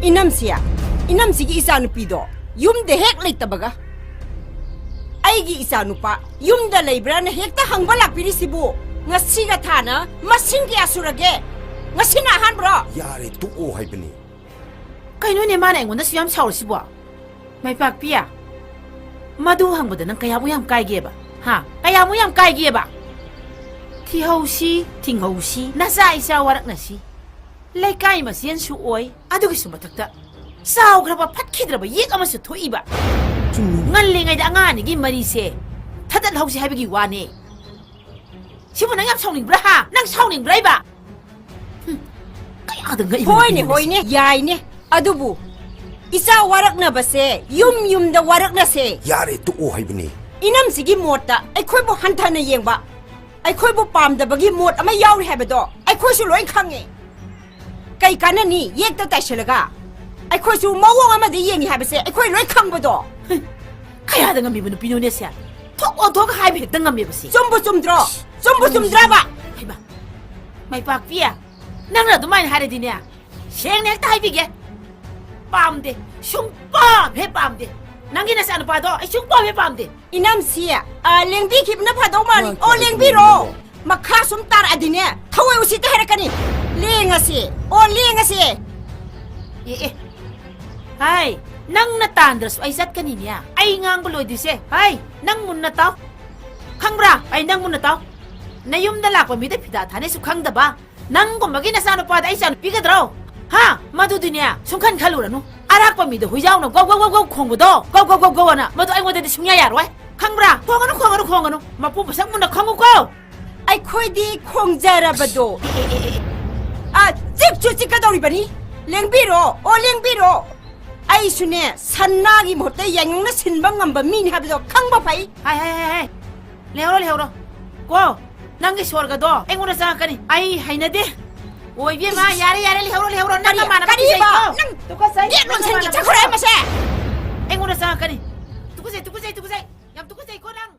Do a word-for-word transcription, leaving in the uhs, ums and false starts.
ꯏꯅꯝꯁꯤ, ꯏꯅꯝꯁꯤꯒꯤ ꯏꯆꯥꯅꯨꯄꯤꯗꯣ ꯌꯨꯝꯗ ꯍꯦꯛ ꯂꯩꯇꯕꯒ, ꯑꯩꯒꯤ ꯏꯆꯥꯅꯨꯄꯥ ꯌꯨꯝꯗ ꯂꯩꯕ꯭ꯔꯥꯅ ꯍꯦꯛꯇ ꯍꯪꯕ ꯂꯥꯛꯄꯤꯔꯤꯁꯤꯕꯨ ꯉꯁꯤꯒ ꯊꯥꯅ ꯃꯁꯤꯡ ꯀꯌꯥ ꯁꯨꯔꯒꯦ? ꯉꯁꯤꯅ ꯑꯍꯥꯟꯕ꯭ꯔꯣ? ꯌꯥꯔꯦ, ꯇꯣꯛꯑꯣ ꯍꯥꯏꯕꯅꯤ꯫ ꯀꯩꯅꯣꯅꯦ ꯃꯥꯅ ꯑꯩꯉꯣꯟꯗꯁꯨ ꯌꯥꯝ ꯁꯥꯎꯔꯤꯁꯤꯕꯣ? ꯃꯥꯏꯄꯥꯛꯄꯤ, ꯃꯗꯨ ꯍꯪꯕꯗ ꯅꯪ ꯀꯌꯥꯃꯨꯛ ꯌꯥꯝ ꯀꯥꯏꯒꯦꯕ? ꯍꯥ? ꯀꯌꯥꯃꯨꯛ ꯌꯥꯝ ꯀꯥꯏꯒꯦꯕ? ꯊꯤꯍꯧꯁꯤ, ꯊꯤꯡꯍꯧꯁꯤ, ꯅꯆꯥ ꯏꯆꯥ ꯋꯥꯔꯛꯅꯁꯤ꯫ ꯂꯩꯀꯥꯏ ꯃꯁꯦꯟꯁꯨ ꯑꯣꯏ, ꯑꯗꯨꯒꯤꯁꯨ ꯃꯊꯛꯇ ꯆꯥꯎꯈ꯭ꯔꯕ ꯐꯠꯈꯤꯗ꯭ꯔꯕ ꯌꯦꯛ ꯑꯃꯁꯨ ꯊꯣꯛꯏꯕ꯫ ꯆꯨꯝꯃꯤ꯫ ꯉꯜꯂꯤꯉꯩꯗ ꯑꯉꯥꯡ ꯑꯅꯤꯒꯤ ꯃꯔꯤꯁꯦ ꯊꯗꯠꯍꯧꯁꯤ ꯍꯥꯏꯕꯒꯤ ꯋꯥꯅꯦ꯫ ꯁꯤꯕꯨ ꯅꯪ ꯌꯥꯝ ꯁꯥꯎꯅꯤꯡꯕ꯭ꯔꯥ ꯍꯥ? ꯅꯪ ꯁꯥꯎꯅꯤꯡꯕ꯭ꯔꯥ ꯍꯥꯏꯕ? ꯍꯨꯝ, ꯀꯌꯥꯗ ꯉꯛꯏꯕ ꯍꯣꯏꯅꯦ, ꯅꯨꯄꯤꯅꯣꯅꯦ ꯍꯣꯏꯅꯦ, ꯁꯤ? ꯌꯥꯏꯅꯦ꯫ ꯑꯗꯨꯕꯨ ꯏꯆꯥ ꯋꯥꯔꯛꯅꯕꯁꯦ ꯌꯨꯝ ꯌꯨꯝꯗ ꯋꯥꯔꯛꯅꯁꯦ꯫ ꯌꯥꯔꯦ, ꯇꯣꯛꯑꯣ ꯍꯥꯏꯕꯅꯤ꯫ ꯏꯅꯝꯁꯤꯒꯤ ꯃꯣꯠꯇ ꯑꯩꯈꯣꯏꯕꯨ ꯍꯟꯊꯅ ꯌꯦꯡꯕ, ꯑꯩꯈꯣꯏꯕꯨ ꯄꯥꯝꯗꯕꯒꯤ ꯃꯣꯠ ꯑꯃ ꯌꯥꯎꯔꯤ ꯍꯥꯏꯕꯗꯣ ꯑꯩꯈꯣꯏꯁꯨ ꯂꯣꯏ ꯈꯪꯉꯦ꯫ ꯀꯩ ꯀꯥꯟꯅꯅꯤ ꯌꯦꯛꯇ ꯇꯥꯏꯁꯤꯜꯂꯒ? ꯑꯩꯈꯣꯏꯁꯨ ꯃꯑꯣꯡ ꯑꯃꯗ ꯌꯦꯡꯉꯤ ꯍꯥꯏꯕꯁꯦ ꯑꯩꯈꯣꯏ ꯂꯣꯏ ꯈꯪꯕꯗꯣ꯫ ꯍꯩ, ꯀꯌꯥꯗ ꯉꯝꯃꯤꯕ ꯅꯨꯄꯤꯅꯣꯅꯦ ꯁꯦ? ꯊꯣꯛ ꯑꯣꯟꯊꯣꯛꯑꯒ ꯍꯥꯏꯕ ꯍꯦꯛꯇ ꯉꯝꯃꯦꯕ ꯁꯤ꯫ ꯆꯨꯝꯕꯨ ꯆꯨꯝꯗ꯭ꯔꯣ? ꯆꯨꯝꯕꯨ ꯆꯨꯝꯗ꯭ꯔꯕ? ꯍꯩꯃꯥ, ꯃꯥꯏꯄꯥꯛꯄꯤ, ꯅꯪꯅ ꯑꯗꯨꯃꯥꯏꯅ ꯍꯥꯏꯔꯗꯤꯅꯦ, ꯁꯦꯡꯅ ꯍꯦꯛꯇ ꯍꯥꯏꯕꯤꯒꯦ, ꯄꯥꯝꯗꯦ, ꯁꯨꯡꯄꯥꯝ ꯍꯦꯛ ꯄꯥꯝꯗꯦ꯫ ꯅꯪꯒꯤ ꯅꯆꯥꯅꯨꯄꯥꯗꯣ ꯑꯩ ꯁꯨꯡꯄꯥꯝ ꯍꯦꯛ ꯄꯥꯝꯗꯦ꯫ ꯏꯅꯝꯁꯤ, ꯑ, ꯂꯦꯡꯕꯤꯈꯤꯕꯅ ꯐꯗꯧ ꯃꯥꯜꯂꯤ꯫ ꯃꯥ ꯑꯣ, ꯀꯥꯏꯗꯅꯣ ꯂꯦꯡꯕꯤꯔꯣ꯫ ꯂꯦꯡꯉꯣ? ꯃꯈꯥ ꯁꯨꯝ ꯇꯥꯔꯛꯑꯗꯤꯅꯦ, ꯊꯋꯥꯏ ꯎꯁꯤꯠꯇꯦ ꯍꯥꯏꯔꯛꯀꯅꯤ꯫ ꯂꯦꯡꯉꯁꯤ꯫ ꯑꯣ, ꯂꯦꯡꯉꯁꯤ꯫ ꯑꯦ, ꯑꯦ꯫ ꯍꯥꯏ, ꯅꯪꯅ ꯇꯥꯟꯗ꯭ꯔꯁꯨ ꯑꯩ ꯆꯠꯀꯅꯤꯅꯦ꯫ ꯑꯩ ꯉꯥꯡꯕ ꯂꯣꯏꯗ꯭ꯔꯤꯁꯦ꯫ ꯍꯥꯏ, ꯅꯪ ꯃꯨꯟꯅ ꯇꯥꯎ꯫ ꯈꯪꯕ꯭ꯔꯥ? ꯑꯩ ꯅꯪ ꯃꯨꯟꯅ ꯇꯥꯎ꯫ ꯅꯌꯨꯝꯗ ꯂꯥꯛꯄ ꯃꯤꯗ ꯐꯤꯗꯥ ꯊꯥꯅꯩꯁꯨ ꯈꯪꯗꯕ꯫ ꯅꯪꯒꯨꯝꯕꯒꯤ ꯅꯆꯥꯅꯨꯄꯥꯗ ꯑꯩ ꯏꯆꯥꯅꯨꯄꯤ ꯄꯤꯒꯗ꯭ꯔꯣ? ꯍꯥ? ꯃꯗꯨꯗꯤꯅꯦ, ꯁꯨꯡꯈꯟ ꯈꯜꯂꯨꯔꯅꯨ꯫ ꯑꯔꯥꯛꯄ ꯃꯤꯗ ꯍꯨꯏꯖꯥꯎꯅ ꯒꯧ ꯒꯧ ꯒꯧ ꯒꯧ ꯈꯣꯡꯕꯗꯣ, ꯒꯧ ꯒꯧ ꯒꯧ ꯒꯧ ꯑꯅ, ꯃꯗꯨ ꯑꯩꯉꯣꯟꯗꯗꯤ ꯁꯨꯡꯌꯥ ꯌꯥꯔꯣꯏ꯫ ꯈꯪꯕ꯭ꯔꯥ? ꯈꯣꯡꯒꯅꯨ, ꯈꯣꯡꯒꯅꯨ, ꯈꯣꯡꯒꯅꯨ꯫ ꯃꯄꯨ ꯃꯁꯛ ꯃꯨꯟꯅ ꯈꯪꯉꯨꯀꯣ꯫ ꯑꯩꯈꯣꯏꯗꯤ ꯈꯣꯡꯖꯔꯕꯗꯣ꯫ ꯑꯦ, ꯑꯦ, ꯑꯦ, ꯑꯦ꯫ ꯑ, ꯆꯤꯛꯁꯨ ꯆꯤꯛꯀꯗꯧꯔꯤꯕꯅꯤ꯫ ꯂꯦꯡꯕꯤꯔꯣ, ꯑꯣ, ꯂꯦꯡꯕꯤꯔꯣ꯫ ꯑꯩꯁꯨꯅꯦ, ꯁꯅꯥꯒꯤ ꯃꯍꯨꯠꯇ ꯌꯥꯏꯉꯪꯅ ꯁꯤꯟꯕ ꯉꯝꯕ ꯃꯤꯅꯤ ꯍꯥꯏꯕꯗꯣ ꯈꯪꯕ ꯐꯩ꯫ ꯍꯥꯏ, ꯍꯥꯏ, ꯍꯥꯏ, ꯍꯥꯏ꯫ ꯂꯩꯍꯧꯔꯣ, ꯂꯩꯍꯧꯔꯣ꯫ ꯀꯣ, ꯅꯪꯒꯤ ꯁꯣꯔꯒꯗꯣ ꯑꯩꯉꯣꯟꯗ ꯆꯪꯉꯛꯀꯅꯤ꯫ ꯑꯩ ꯍꯩꯅꯗꯦ꯫ ꯑꯣ, ꯏꯕꯦꯝꯃ, ꯏꯁ꯫ ꯌꯥꯔꯦ, ꯌꯥꯔꯦ, ꯂꯩꯍꯧꯔꯣ, ꯂꯩꯍꯧꯔꯣ꯫ ꯅꯪ ꯀꯔꯤ, ꯅꯃꯥꯟꯅꯕ ꯀꯔꯤꯕ? ꯀꯤꯖꯩꯀꯣ꯫ ꯅꯪ ꯇꯨꯀꯠꯆꯩ, ꯅꯦꯠ ꯅꯪ ꯂꯣꯟꯁꯟꯒꯦ ꯅꯃꯥꯟꯅꯕ ꯆꯠꯈ꯭ꯔꯦ ꯀꯤꯖꯩ꯫ ꯃꯁꯦ꯫ ꯑꯩꯉꯣꯟꯗ ꯆꯪꯉꯛꯀꯅꯤ꯫ ꯇꯨꯀꯠꯆꯩ, ꯇꯨꯀꯠꯆꯩ, ꯇꯨꯀꯠꯆꯩ꯫ ꯌꯥꯝ ꯇꯨꯀꯠꯆꯩꯀꯣ ꯅꯪ꯫